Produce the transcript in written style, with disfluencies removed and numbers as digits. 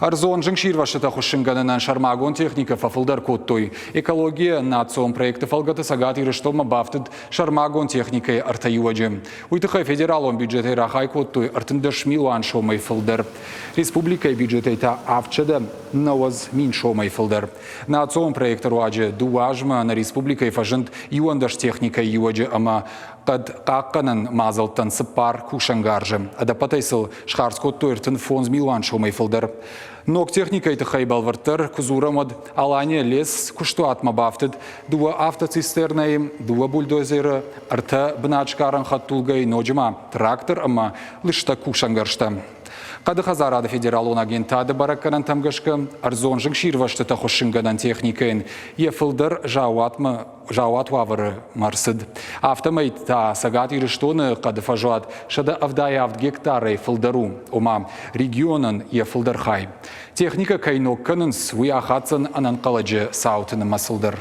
Ӕрдзон зынгсирвӕзтытӕ хуыссынгӕнӕнӕн сӕрмагонд техникӕ фӕфылдӕр кодтой. Экология национ проекты фӕлгӕты Цӕгат Ирыстонмӕ бафтыд сӕрмагонд техникӕйы ӕртӕ иуӕджы. Уый тыххӕй федералон бюджетӕй рахай кодтой 13 милуан сомӕй фылдӕр. Республикӕйы бюджетӕй та 790 000 сомӕй фылдӕр. Национ проекты руаджы дыууӕ азмӕ нӕ республикӕйы фӕзынд 11 техникӕйы иуӕджы ӕмӕ хъӕд хъахъхъӕнӕн мадзӕлттӕн цыппар кусӕнгарзы. Ӕдӕппӕтӕй сыл схардз кодтой 35 милуан сомӕй фылдӕр. Ног техникӕйы тыххӕй бӕлвырддӕр куы дзурӕм, уӕд Алания лес куыстуатмӕ бафтыд дыууӕ автоцистернӕйы, дыууӕ бульдозеры, ӕртӕ бынатсгарӕн хӕдтулгӕйы, ноджы ма трактор ӕмӕ лыстӕг кусӕнгӕрзтӕ. Хъӕды хӕдзарады федералон агентады бӕрӕггӕнӕнтӕм гӕсгӕ, ӕрдзон зынгсирвӕзтытӕ хуыссынгӕнӕн техникӕйӕн йӕ фылдӕр заууатмӕ заууат уавӕры ӕрцыд. Афтӕмӕй та Цӕгат Ирыстоны хъӕды фӕзуат 177 гектарӕй фылдӕр у, ома регионӕн йӕ фылдӕр хай. Техникӕ кӕй ног кӕнынц, уый ахаддзӕн ӕнӕнхъӕлӕджы цауты нымӕцыл дӕр.